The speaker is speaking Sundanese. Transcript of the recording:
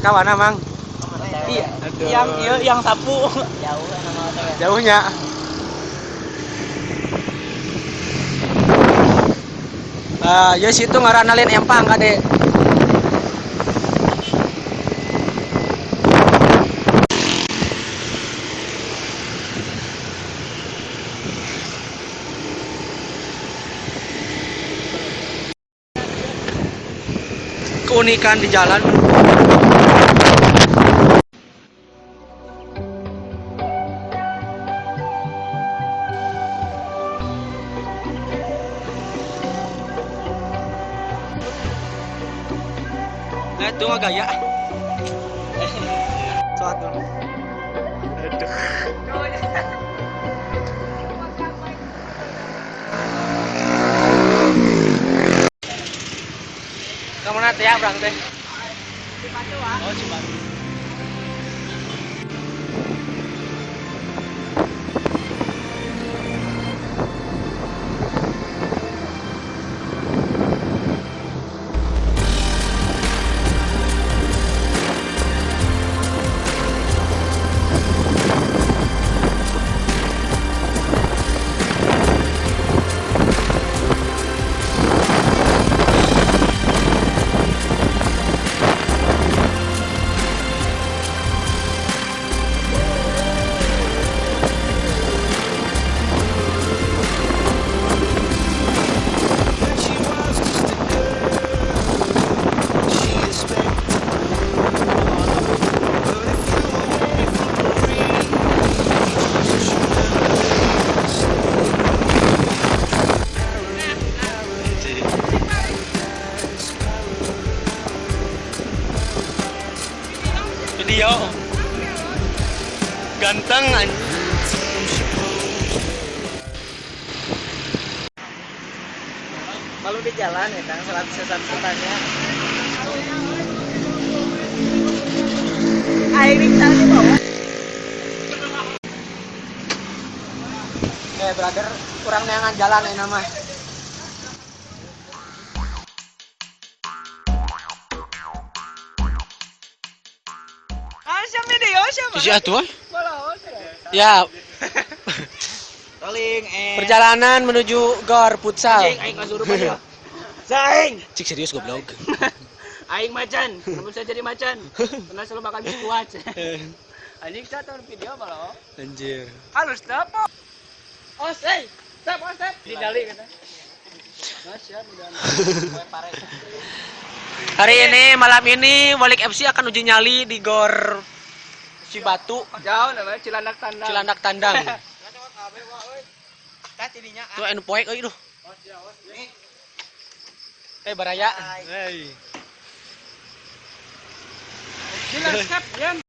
Kawana Mang? Iya, yang iya yang sapu. Jauh nama teh. Jauhnya. Ah, ya situ ngaranna lain empang kade. Keunikan di jalan. Nah, itu mah gaya. Suatu. Aduh. Kemana teh ya, Bang teh? Cibatu, ah. Oh, Cibatu. Video ganteng anjing. Malu di jalan ya Kang, salat sesat-setannya. Aing tadi bawa. Brother, kurang neangan jalan ini mah. Iya tuh. Ya. Rolling Perjalanan menuju Gor Futsal. Aing ngasurupan ya. Saing. Cik serius goblok. Aing macan, belum bisa jadi macan. Karena selalu makan biskuat. Anjing saya tahu video apa lo? Anjir. Halus apa? Oh, hey, step, oh, step. Didali kata. Hari ini malam ini Walik FC akan uji nyali di Gor Cibatu. Jauh namanya Cilandak Tandang. Cilandak Tandang. Tuh anu poek euy duh. Eh baraya. Hei. Step, Yan.